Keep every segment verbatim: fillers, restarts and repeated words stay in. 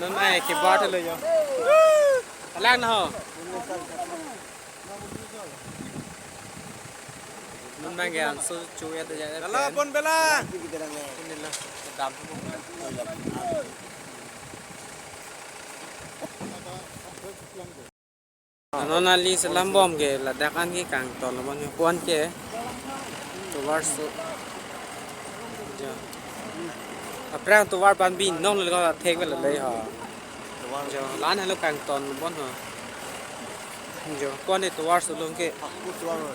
Non mai ke bat lo yo. Alang na ho. Non mai ke anso chu ya ta ya. Bela, pon bela. Ini lah, dam. Non ali selam bom ke ladak an ke kangton lo, mane kuan ke tovar so. Jo. Aphrang tovar ban bin nong le ko thek le le ho. Jo, lan halo kangton bon ho. Jo, kuan ke tovar so long ke.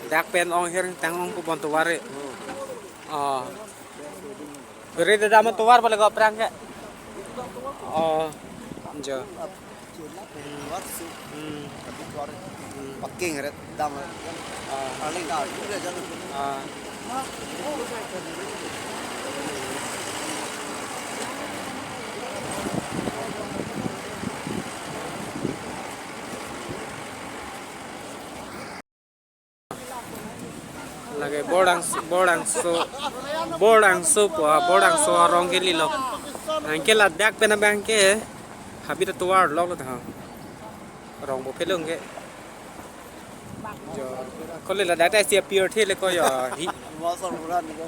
Dak pen ong her tang ong ko bon tovar e. Oh. Beri dada mo tovar balik ko aphrang ke. Oh. Jo. Hmm. Hmm. Paking ret dam ret. Ah. Paling ka juga jan. Ah. Lake Bordangso, Bordangso, Bordangso pu, Bordangso arong kali lo. Anke ladak pen abang ke habit atovar lok lo ta. Rong bo phelong ke. Jo. Kole ladak ta si appear the le ko yo. Hi.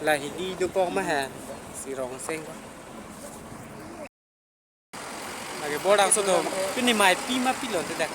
La hidi do pok ma ha. Si rong seng ko. Lake Bordangso do, pini mai pi ma pilo te dak.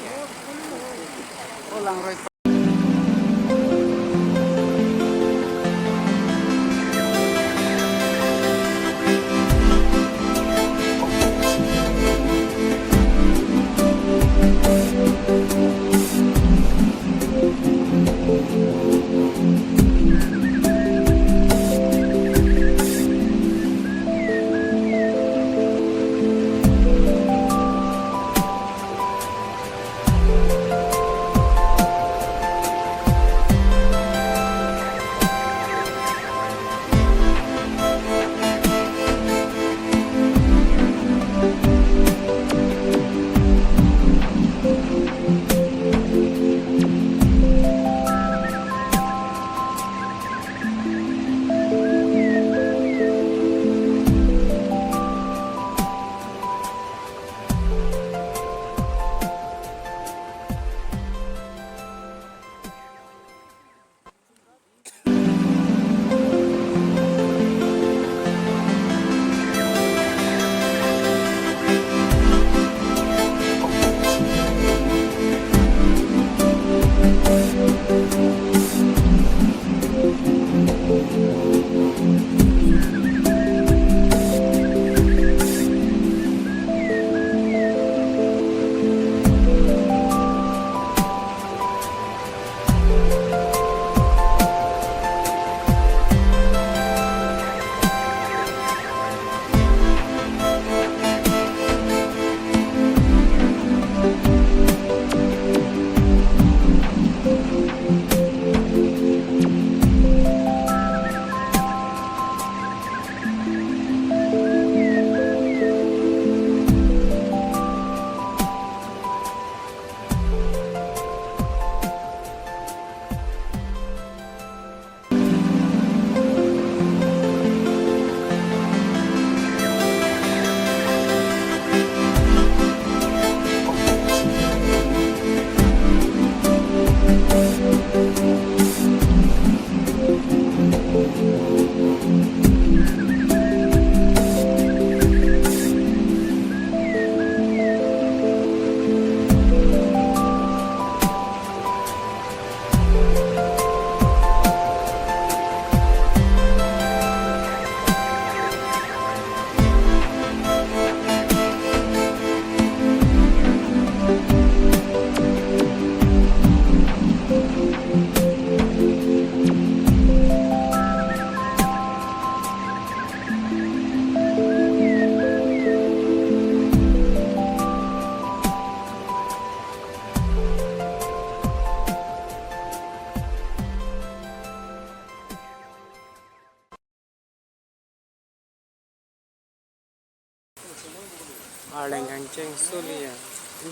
Arleng kangcheng suli ya.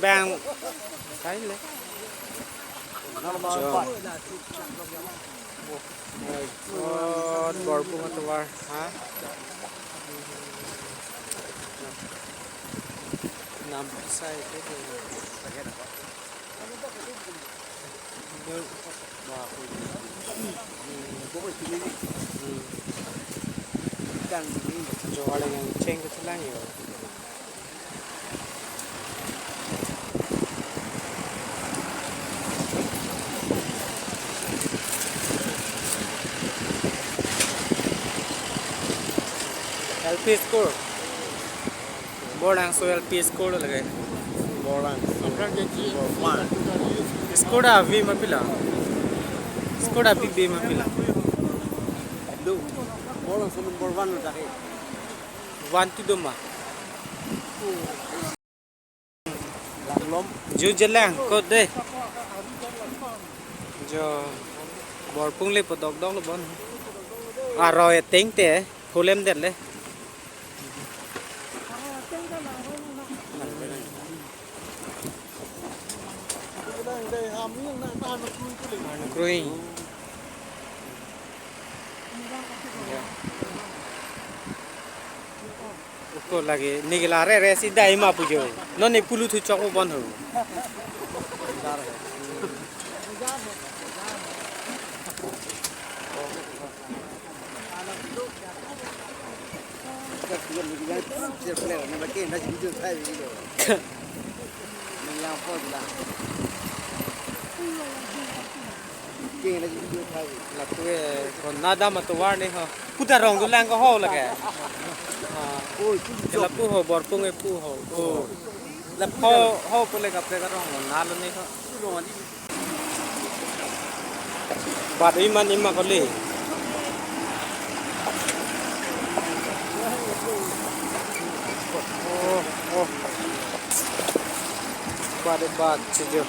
Bang kai le. Jo. Oh my God, Borpung atovar, ha? Lam sai ke. Jowar yang cheng ke tulang yo. L P school. Borlangso L P school lake. Borlangso. School avi ma pila? School avi be ma pila? Do. Borlangso number one lo lake. One ti do ma? Langlom. Ju jelang kot de. Jo. Borpung le podok dok lo bon. Aroi teng te. Phulem det le. Arnu krui. Ya. Ko lake, neke la re re si dai ma pu jo. Non ne pulu thu chok bon ho. Lapu e, kon nada ma tovar ne ho. Kuta rong dolang ko ho lake. Ah. Lapu ho, Borpung e pu ho. Oh. Lapu ho, ho pule kaprek arong lo, nalo ne ho. Bat iman iman kali. Oh, oh. Bat, bat, si jo.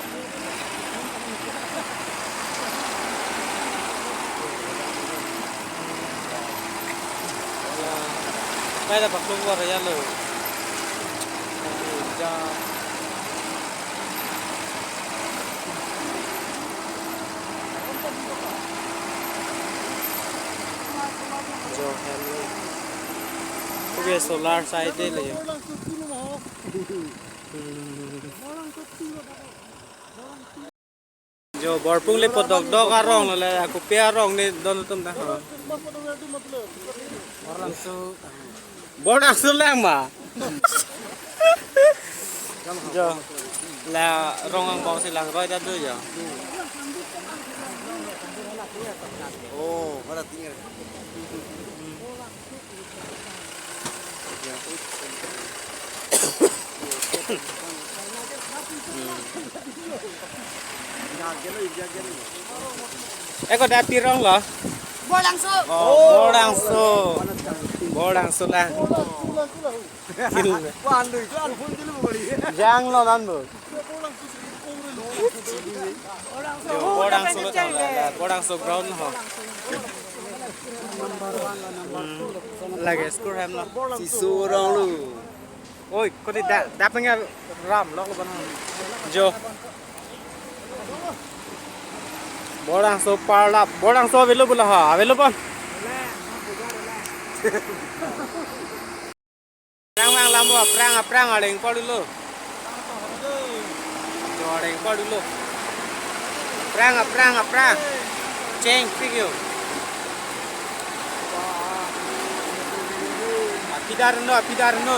Kaila paklong war ya lo. Ja. Jo hem lo. Kubi solar side le. Hmm. Jo, Borpung le podok dok arong lo le, ako pe arong ne don tum ta. Borlangso. Borlangso lang ma. Jo. La rong angbong si langroi ta do jo. Oh, pada tinggal. Eko da pi rong lo? Borlangso. Oh, Borlangso. Borlangso lang. Jang lo nan bo. Jo, Borlangso lo tang la, la, Borlangso ground ho. Hmm. Lake school hem lo. Siso rong lo. Oi, kodi da, da pengen ram lo lo ban. Jo. Borlangso parlap, Borlangso avelo bula ha, avelo bon. Aphrang vang lam bo, aphrang, aphrang, areng padu lo. Jo, areng padu lo. Aphrang, aphrang, aphrang. Cheng pik yo. Apidar no, apidar no.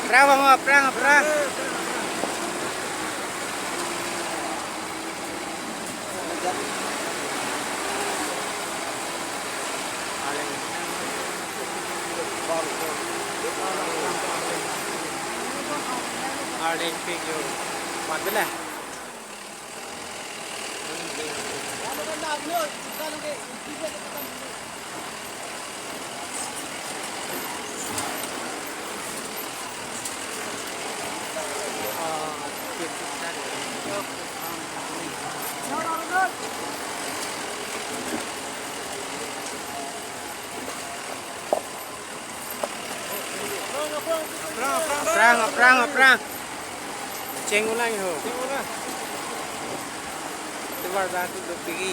Aphrang vang, aphrang, aphrang. Arleng pik yo. Mat bela. Aphrang, aphrang, aphrang. Cheng ulang ho. Cheng ulang. Tovar ba tu do pigi.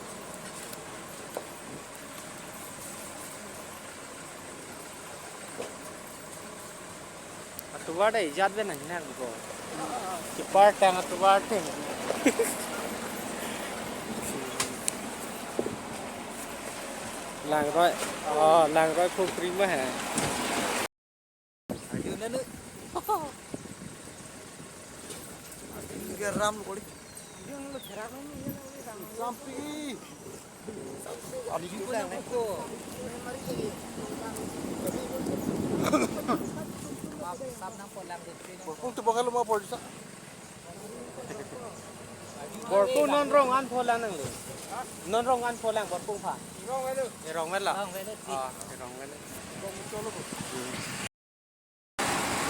Tovar dei jat ben nang nang ko. Kipar tang tovar teng. Langroi. Oh, Langroi Phukri ma hai. Ayo nanu. Garam lo kori. Sampi. Borpung tu bokal ma por sa. Borpung non rong an pholang nang le. Non rong an pholang Borpung pha. Rong velo. Eh, rong velo. Rong velo. Ah, eh, rong velo.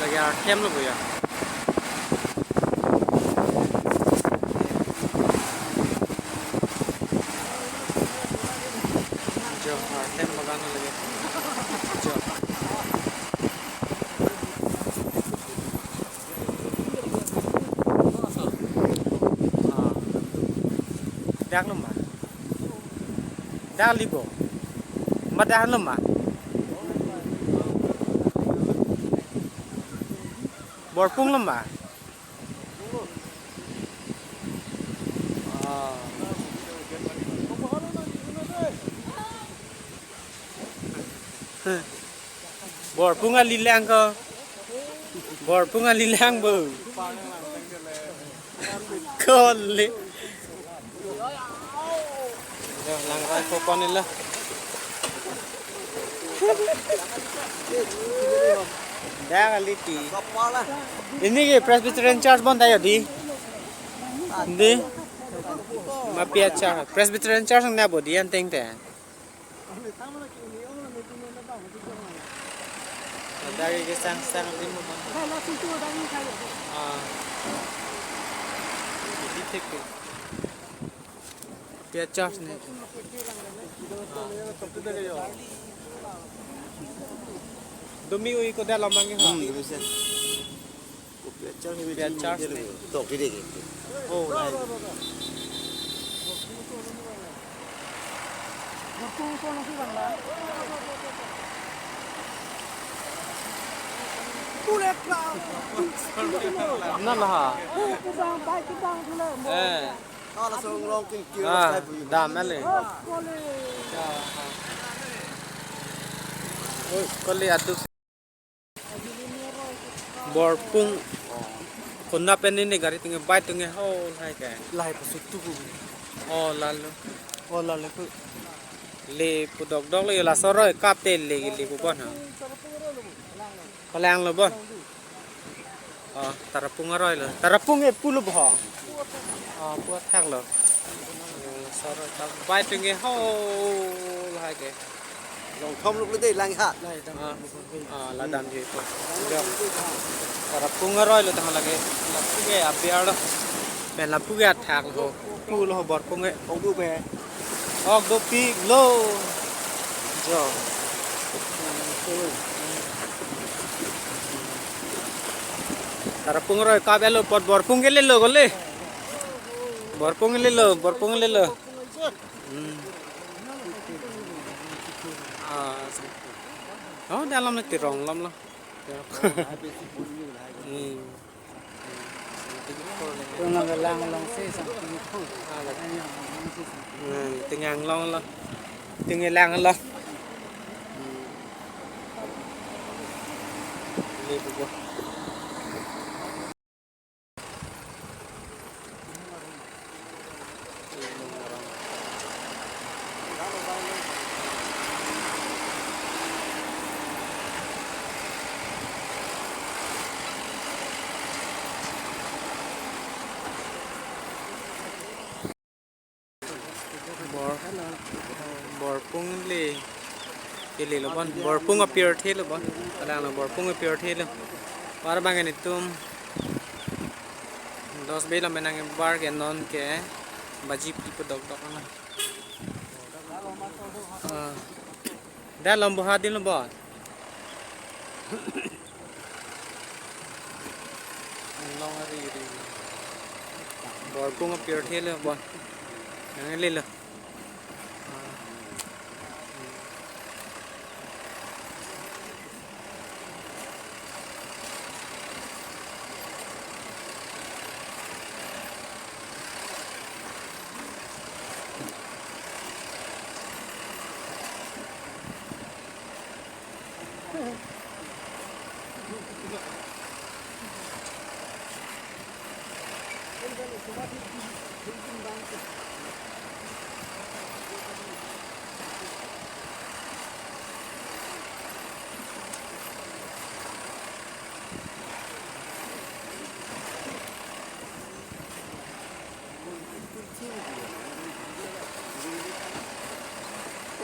Lagi arthem lo ya. Jo, arthem bagan lagi. Jo. Ah. Dak lo ma. Dak libo. Madah lo ma. Borpung lo ma. Ah. Borpung alilang ko. Borpung alilang bo. Kole. Yo, Langroi ko kon ilo. Dak kali ti. Ini ke Presbyterian Church bon tayo di. Di. Mapia Church. Presbyterian Church nang bo di an teng te. Dari ke sang sang di mo. Ah. Di tek ke. Pia charge ne. Dumi ui ko dalam mangi ha. Hmm, dumi se. Pia charge ne. Tok di dek. Oh, lai. Nang ha. Eh. Ah, dam ale. Oi, kali adu. Borpung. Kona pen ini gari tinggi, bike tinggi, ho, hai ke. Lahai pasu tu ku. Oh, lalu. Oh, lalu ku. Le pu dokdok le la soroi kap te le le pu bon ha. Palang lo bon. Ah, Tarapung aroi lo. Tarapung e pulo bo. Ah, puat thak lo. Sar ta bai tinggi ho lahai ke. Long thom lo dei lang ha. Ah, ah, la dam ji ko. Tarapung aroi lo tang lagi. Lapu ke abiar lo. Pen lapu ke athak lo. Pulo Borpung e. Ong du pe. Ok, dopi lo. Jo. Tarapung aroi kap elo apot Borpung ke lelo kole. Borpung ke lelo, Borpung ke lelo. Hmm. Ah, oh, dalam nanti rong lam lah. Hmm. Tung nang lang along si Sangpingkhu. Ah, la. Ayang along si Sangpingkhu. Hmm, tingang long lo. Tingang lang lo. Hmm. Ini buku. Bor, Borpung le, ke lelo bon, Borpung apirthe lo bon, alang lo Borpung apirthe lo. Par bang netum dos bej lo menang bar ke non ke baji phli pu dokdok na. Ah. Dak lom bo ha din lo bon. Long ari ri. Borpung apirthe lo bon. Nang lelo.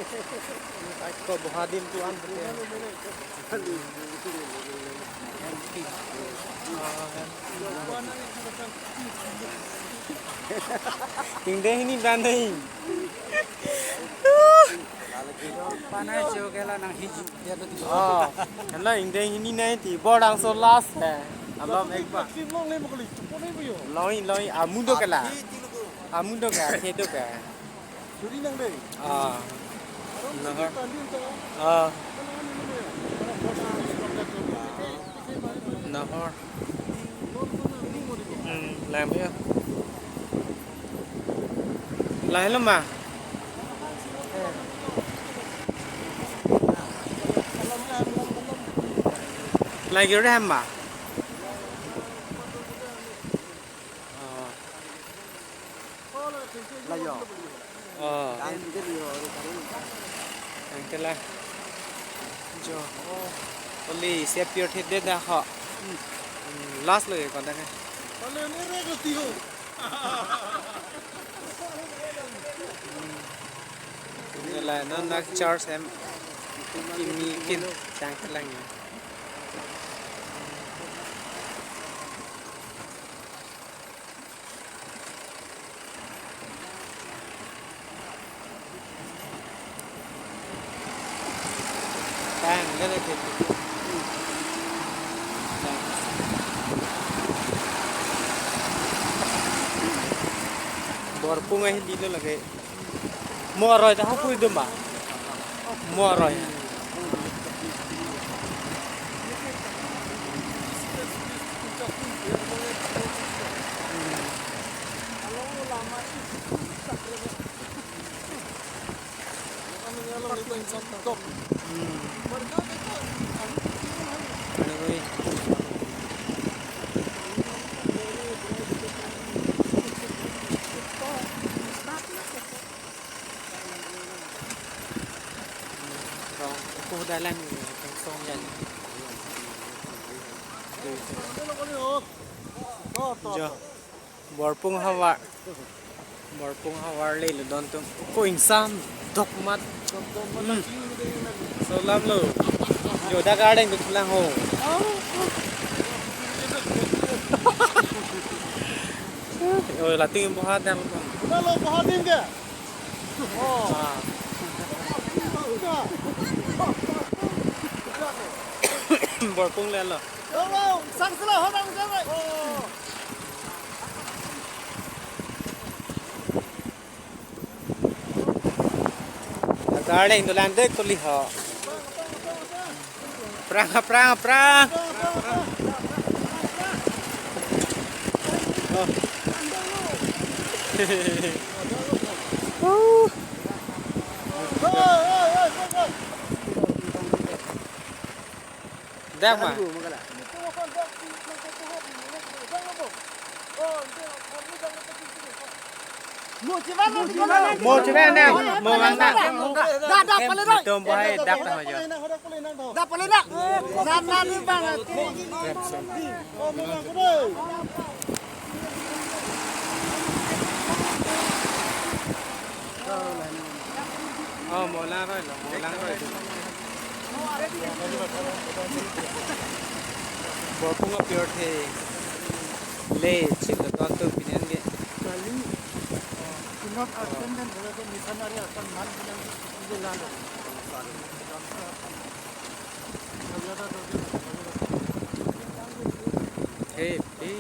Ko boha adim tu an pute. Ingdeng hini ban nai. Panai jo kela nang hiji. Oh, hala ingdeng hini nai ti bordangso last hai. Alom ek bar. Loi loi amu do kela. Amu do ka, the do ka. Juri nang dei. Ah. Nahor. Ah. Nahor. Hmm, lam ya. Lahelo ma. Lagi udah ma. Ah. Layo. Oh. Tang ke liyo, tang ke la. Jo. Oli, siap pure hit dei dah ho. Hmm. Hmm, last lo ye kontak ke. Kali ini rek lo tiho. Ini la non nak charge em. Kimi kin tang ke lang ya. Tang, gana ke. Borpung ahin dilo lage. Mo aroi ta hapui dum ba? Mo aroi. Rong, kuda lang, rong song yan. Jo. Borpung havar. Borpung havar le lo don tum. Ko ingsan dok mat. Hmm. So lam lo. Jo, dak gardeng tu lang ho. Oh, lating boha dam. Udah lo, boha ding ke? Oh. Ah. Borpung le lo. Lo, lo, sang sela ho dang jai. Oh. Gardeng tu lang dek kuli ho. Prang, prang, prang. Oh. Uh. Dak ma. Mo chiba na, mo vang na. Da, da, pale doi. Tom bohai dak ta ho jo. Da, pale dak. Na, na, ni bang. Oh, mo lang roi lo, mo lang roi. Borpung apor the le, chim lo ton tu pinian ke. Kali, inok absent den bole to missionary asan man bilang itu lalo. Hey, hey.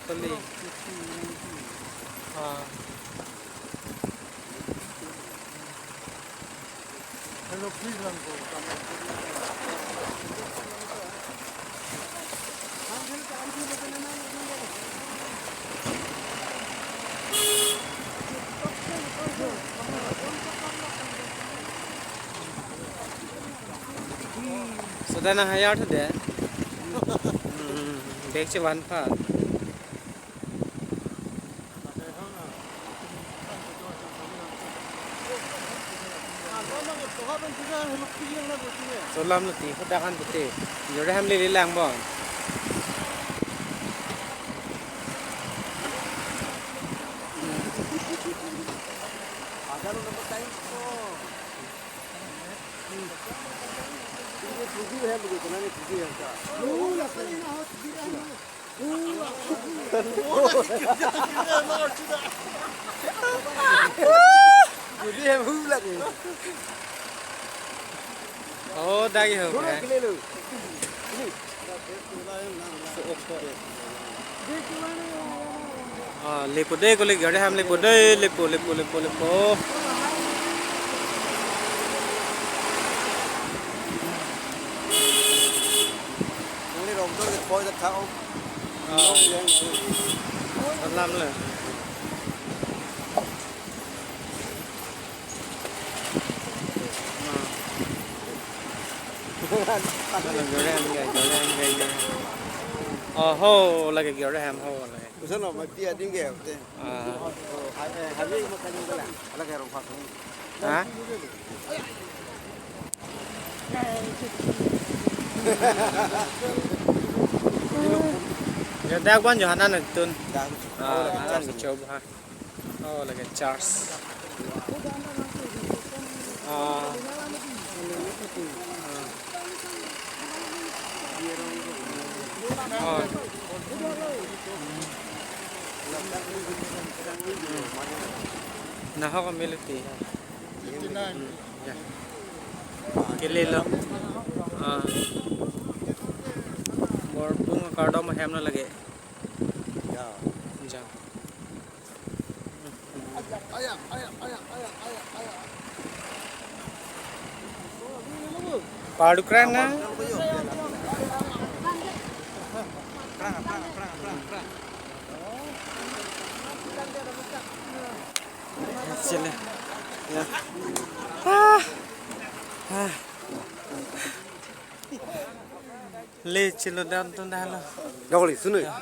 Kali. Ah. Soda na hayar tu de. Hmm, bag chevan pa. So lam lo ti hodak an pute. Jore ham lele lang bon. Oh, dagi ho. Ah, lepo de, kole gari ham lepo de, lepo, lepo, lepo, lepo. Only rong to the boy that tao. Ah. Salam le. Ah. Gari ham, gari ham, gari ham. Oh, ho, lake gari ham, ho, lake. Usan lo, mai pia ding ke, te. Ah. Oh, hai, eh, hai, makan yung pala. Ala ke rong pasong. Ha? Yo, dak wan Johanan nagtun. Dak. Ah, oh, lake Hanan charge. Kechob ha. Oh, lake charge. Ah. Oh. Nahok amelo ti. Fifty-nine. Hmm, ya. Kelelo. Ah. Borpung akardom ahem lo lake. Ya. Ja. Pardukran na? Sila. Ya. Ah. Ah. Le chilo dan tun dah lo. Dakoli, sunu. Ya.